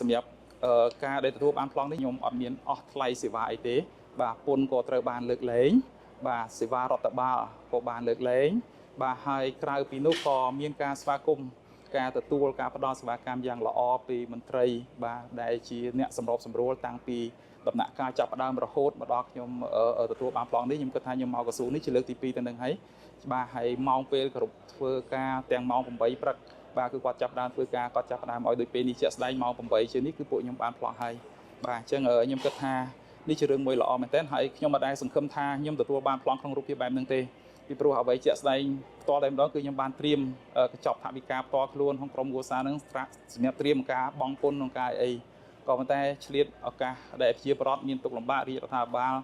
សម្រាប់ការដែលទទួលបានប្លង់នេះខ្ញុំអត់មានអស់ថ្លៃសេវាអីទេ បាទពន្ធក៏ត្រូវបានលើកលែងបាទសេវារដ្ឋបាលក៏បានលើកលែងបាទហើយក្រៅពីនោះក៏មានការស្វាគមន៍ការទទួលការផ្ដល់សេវាកម្មយ៉ាងល្អពីមន្ត្រីបាទដែលជាអ្នកសម្របសម្រួលតាំងពីដំណាក់កាលចាប់ផ្ដើមរហូតមកដល់ខ្ញុំទទួលបានប្លង់នេះខ្ញុំគិតថាខ្ញុំមកក្រសួងនេះជាលើកទី2ទៅនឹងហើយបាទហើយម៉ោងពេលគ្រប់ធ្វើការទាំងម៉ោង8ព្រឹកបាទគឺគាត់ចាប់ផ្ដើមធ្វើការគាត់ចាប់ផ្ដើមឲ្យដូចពេលនេះជាក់ស្ដែងម៉ោង8ជាងនេះគឺពួកខ្ញុំបានប្លង់ហើយបាទអញ្ចឹងខ្ញុំគិតថានេះជារឿងមួយល្អមែនទែនហើយខ្ញុំមិនដែលសង្ឃឹមថាខ្ញុំទទួលបានប្លង់ក្នុងរូបភាពបែបហ្នឹងទេពីព្រោះអ្វីជាក់ស្ដែងផ្ទាល់តែម្ដងគឺខ្ញុំបានត្រៀមកញ្ចប់ថវិកាផ្ទាល់ខ្លួនក្នុងក្រុមគ្រួសារហ្នឹងសម្រាប់ត្រៀមការបង់ពន្ធក្នុងការអីក៏ប៉ុន្តែឆ្លៀតឱកាសដែលប្រជាពលរដ្ឋមានទុក្ខលំបាករាជរដ្ឋាភិបាល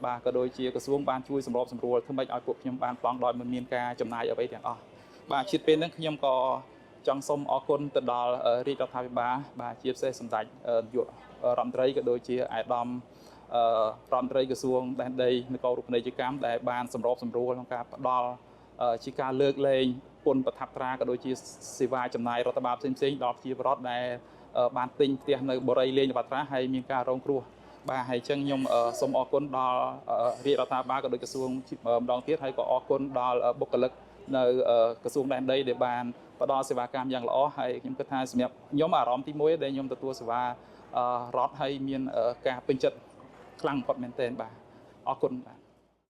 បាទក៏ដូចជាក្រសួងបានជួយសម្របសម្រួលធ្វើម៉េចឲ្យពួកខ្ញុំបានប្លង់ដោយមិនមានការចំណាយអ្វីទាំងអស់បាទជាតិពេលហ្នឹងខ្ញុំក៏ចង់សូមអរគុណទៅដល់រាជរដ្ឋាភិបាលបាទជាពិសេសសម្ដេចនាយករដ្ឋមន្ត្រីក៏ដូចជាឯកឧត្តមរដ្ឋមន្ត្រីក្រសួងដែនដីនគររូបនីយកម្មដែលបានសម្របសម្រួលក្នុងការផ្ដល់ជាការលើកលែងពន្ធប្រថាប់ត្រាក៏ដូចជាសេវាចំណាយរដ្ឋបាលផ្សេងៗដល់ប្រជាពលរដ្ឋដែលបានទិញផ្ទះនៅបូរីលេងនវត្រាហើយមានការរងគ្រោះបាទហើយអញ្ចឹងខ្ញុំសូមអរគុណដល់រាជរដ្ឋាភិបាលក៏ដូចក្រសួងម្ដងទៀតហើយក៏អរគុណដល់បុគ្គលិកនៅក្រសួងដែនដីដែលបានផ្ដល់សេវាកម្មយ៉ាងល្អហើយខ្ញុំគិតថាសម្រាប់ខ្ញុំអារម្មណ៍ទី1ដែលខ្ញុំទទួលសេវារដ្ឋហើយមានការពេញចិត្តខ្លាំងបំផុតមែនទែនបាទអរគុណបាទ។